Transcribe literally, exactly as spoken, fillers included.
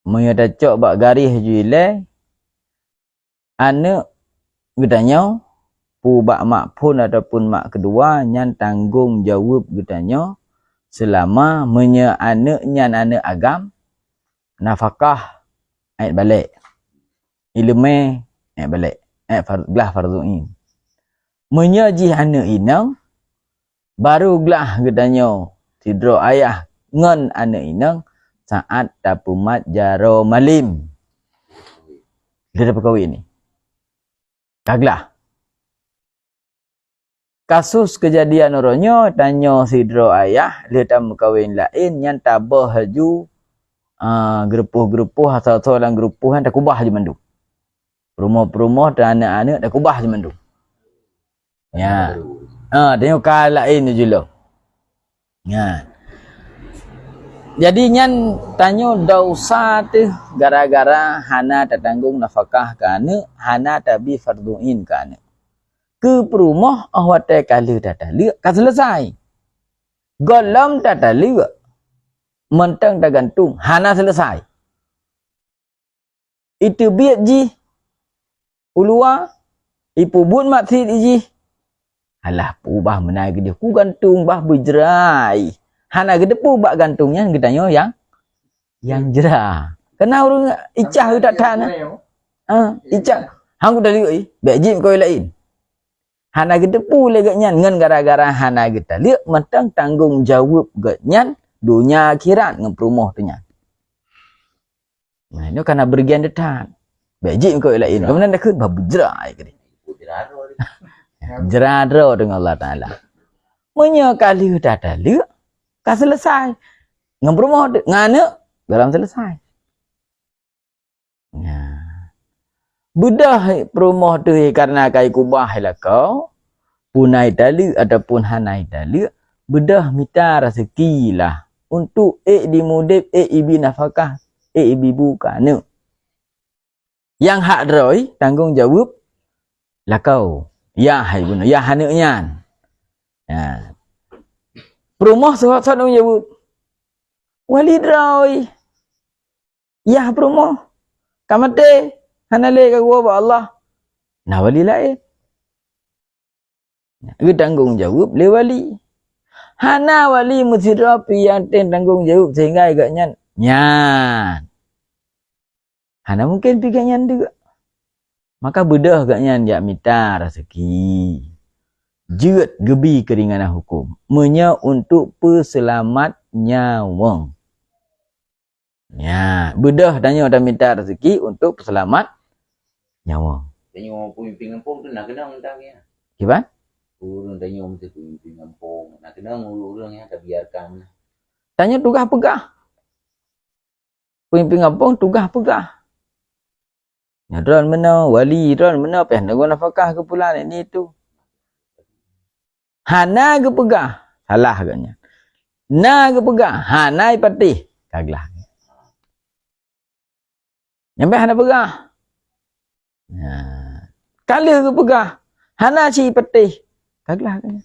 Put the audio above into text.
Meunyoe tacok bak garéh ju ilée, aneuëk geutanyoe, peue bak mak phon ataupun mak keudua, nyan tanggong jaweueb geutanyoe seulama meunyoe aneuëk nyan aneuëk agam, nafakah, ét balek, iéleumé, ét balek, ét far-, glah fardhu ain. Meunyoe jih aneuëk inong, barô glah geutanyoe sidroe ayah ngon aneuëk inong saát tapeumat jaroe malem. Lheueh tapeukawen ni, ka glah. Kasus keujadian uroe nyoe, tanyoe sidroe ayah lheueh tameukawen laén, nyan taboh laju, a, geurupoh-geurupoh, asoe-asoe lam geurupoh nyan takubah laju mandum. Peurumoh-peurumoh dan aneuëk-aneuëk takubah laju mandum. Ya. Ha, tanyoe ka laén laju lom. Nyan. Jadi nyan tanyoe desya teuh gara-gara hana tatanggong nafakah keu aneuëk, hana tabi fardhu ain keu aneuëk. Keu peurumoh, óh watée ka lheueh tataleuek, ka seuleusai. Gohlom tataleuek, mantong tagantung, hana seuleusai. Iteubiet jih u luwa, ipeubuet maksiet jih. Alah, peue bah meunan keudeh, kugantung bah beujra. Hana geuteupeue bak gantung nyan geutanyoe nyang, nyang jra. Keunan ureuëng icah geuh that-that na. Ha, icah. Han kutaleuek, eh, bék jimeukawen laén. Hana geuteupeue lé gobnyan ngon gara-gara hana geutaleuek, mantong tanggong jaweueb gobnyan donya akhirat ngon peurumoh teuh nyan. Nah, nyoe kana beureugian that-that. Bék jimeukawen laén. Ka meunan takheun bah beujra ai keudeh. Jra droe deungon Allah Taala. Meunyoe ka lheueh tataleuek, ka seuleusai. Ngon peurumoh teuh, ngon aneuëk, gohlom seuleusai. Nah. Beudôh peurumoh teuh kareuna ka ikubah lakoe, peue na italeuek ataupun hana italeuek, beudôh mita raseuki lah untuk ék dimudeb, ék ibi nafakah, ék ibi bu keu aneuëk. Nyang hak droe tanggong jaweueb lakoe, yah hai bunoe, yah aneuëk nyan. Nah. Peurumoh seuhot-seuhot tanggong jaweueb. Wali droe. Yah peurumoh ka maté, hana lé ka geuwoe bak Allah. Na wali laén. Geutanggong jaweueb lé wali. Hana wali meusidroe pih nyang tem tanggong jaweueb sehingga gobnyan nyan. Hana mungken pih gobnyan deuk. Maka beudôh gobnyan jak mita raseuki. Jeuet geubi keuringanan huköm. Meunyoe untuk peuseulamat nyawöng. Ya, beudôh tanyoe tamita raseuki untuk peuseulamat nyawöng. Tanyoe peumimpin gampông tu na keunong mantong ya. Kiban? Ureuëng tanyoe meusti peumimpin gampông, na keunong ureuëng-ureuëng nyang tabiarkan. Tanyoe tugaih peugah. Peumimpin gampông tugaih peugah. Nyoe droen meunoe, wali droen meunoe, pih neugo nafakah keu pulan ini tu. Hana geupeugah, salah agaknya. Na geupeugah, hana ipatéh, ka glah. Nyang bèk hana peugah. Nah, ka lheueh geupeugah, hana cit ipatéh, ka glah agaknya.